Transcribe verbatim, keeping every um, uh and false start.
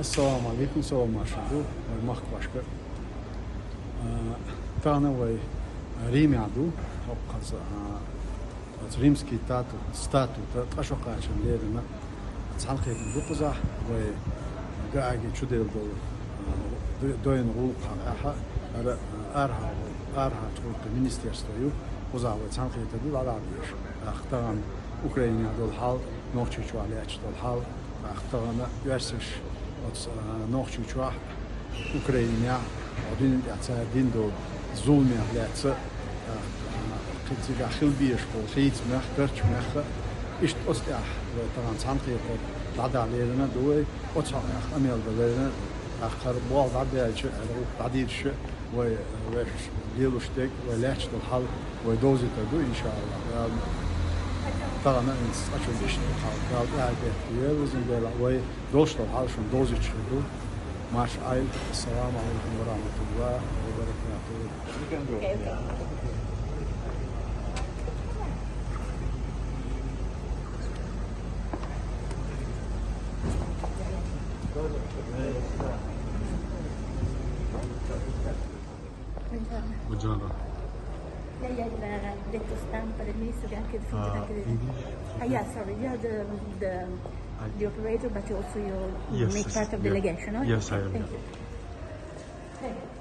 Ассаламу Ӏалайкум, салам-маршал ду вай махкахошка. А, тахана вай Римехь ду, хӀокхуза, а, оцу римский стату-, статута ткъа шо кхачарна леррина цхьаьнакхетар ду кхузахь, вай Гааге чуделла долу, а, дой-, дойн гӀуллакхах тӀехь, ара, а, арахьа-, арахьарчу гӀуллакхийн министерство ю, кхузахь вай цхьаьнакхетар ду дӀадахьа дезаш. ТӀаккха тахана Украинехь долу хьал, Нохчийчохь лаьтташ долу хьал, тӀаккха тахана оьрсаша оцу, а, Нохчийчохь, Украинехь, хьо динан тӀехь цара дина долу зуламех лаьцна, а, а, кхин цигахь хила безаш болу хийцамех, карчамех, иштта оцу тӀехь вай тахана цхьаьнакхетар дӀадахьа леррина ду вай, оцу хьокъехь къамел дан леррина, тӀаккха хӀара болх дӀабаьлча, хӀара гӀуллакх дӀадийрча, вай, а, вай лелош дерг, вай лаьтташ долу хьал вай довзуьйтур ду, иншаАллахӀ. Дала тахана хӀинца цкъачунна иштта хьал, Дала тӀаьхье бетта веза, везан Дела, вай долуш долу хьал шуна довзуьйтуш хир ду. Марша Ӏойла. Ассаламу Ӏалайкум ва рахьматуллахӀи ва баракатухӀу. Buongiorno. Lei è il detto stampa del ministro che ha anche il sindaco. Ah, English? Ah, yeah, sorry. You're the, the, the operator, but you also you make part of delegation, no? Yes, I am. Thank you. Thank you.